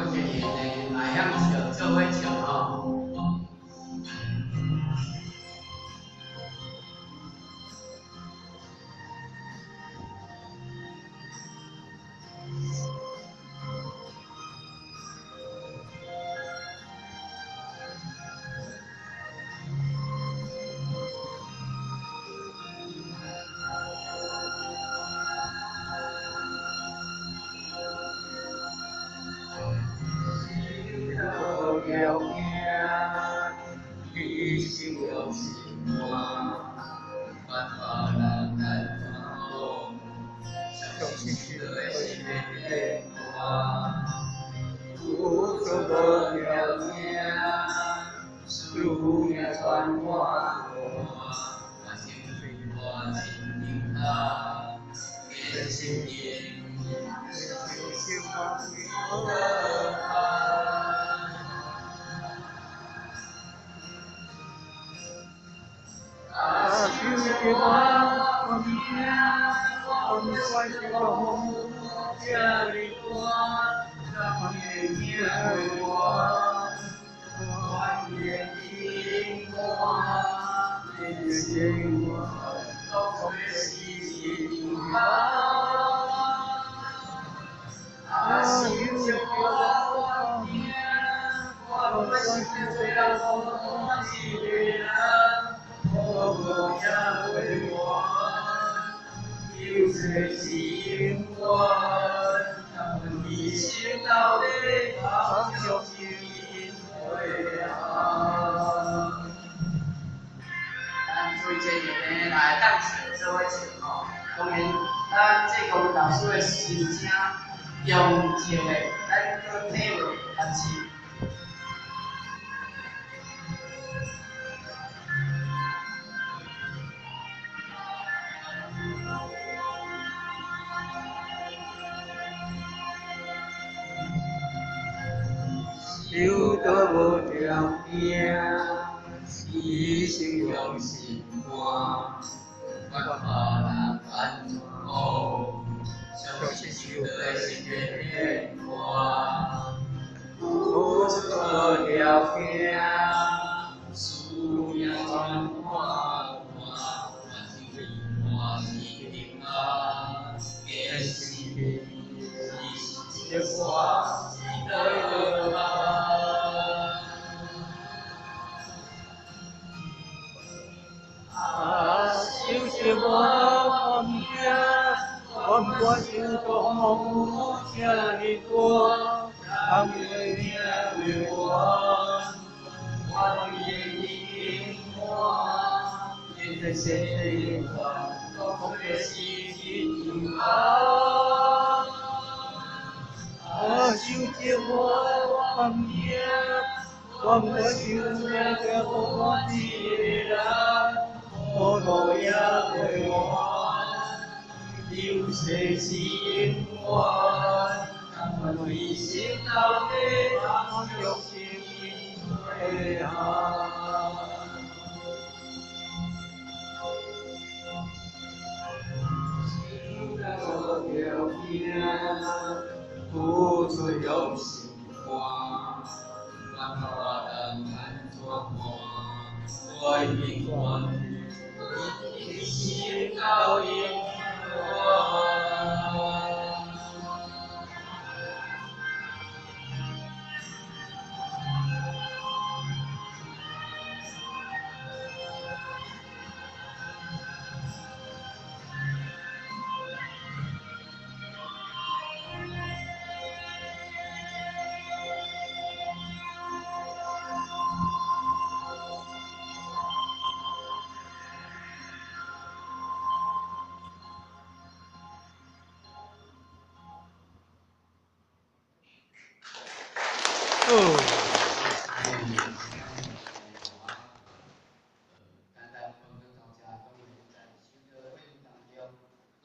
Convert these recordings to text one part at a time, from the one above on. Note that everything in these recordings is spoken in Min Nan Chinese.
做這個呢，會曉笑，做伙唱吼。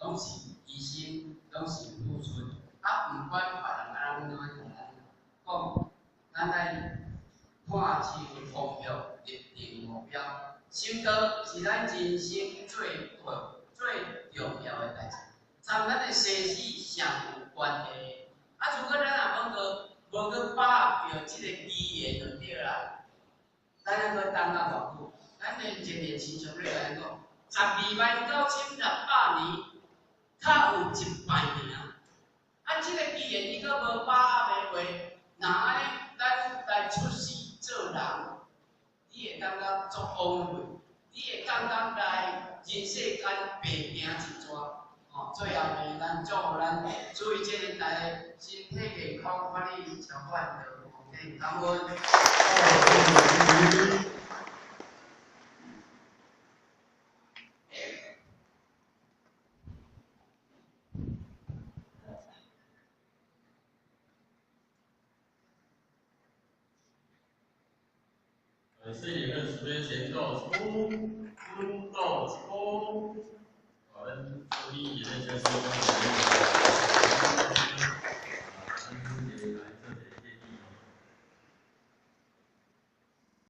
攏是犧牲，攏是付出。啊，毋管別人按怎共咱講，咱愛看清方向，立定目標。修道是咱人生最大、最重要的代誌，參咱的生死誠有關係。啊，如果咱若無去人啊偌久？咱的前年亲像咧共咱講，129,600年，較有一擺爾。啊，這个既然伊閣無把握的話，若按呢，咱來出世做人，你會感覺足枉費，你會感覺來人世間白行一逝。吼，最後面咱祝福咱注意這個大家身體健康，法理超越的，感恩。感謝你們慈悲賢道出，出道出，我們注意也在學習。